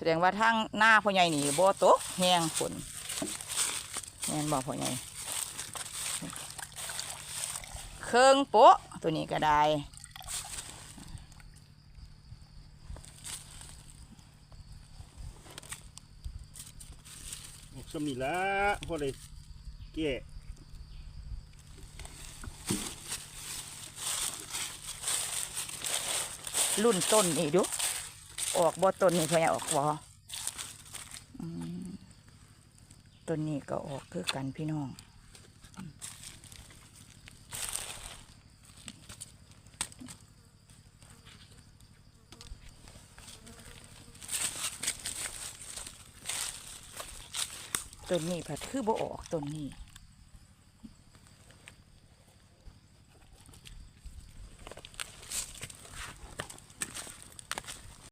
ດງວ່າທາງນາພໍ່ໃຫຍ່ນີ້ບໍ່ຕົກແຮງຝົນ ແມ່ນບໍ່ພໍ່ໃຫຍ່? ເຄິ່ງໂປະ ໂຕນີ້ກໍໄດ້ ອອກຊ່ຳນີ້ລະ ພໍໄດ້ແກ້ ລຸ້ນຕົ້ນນີ້ດູ ອອກບໍ່ຕົ້ນນີ້ ພໍ່ໃຫຍ່ ອອກບໍ່? ອືມ ຕົ້ນນີ້ກໍອອກຄືກັນພີ່ນ້ອງ. ຕົ້ນນີ້ພັດຄືບໍ່ອອກຕົ້ນນີ້.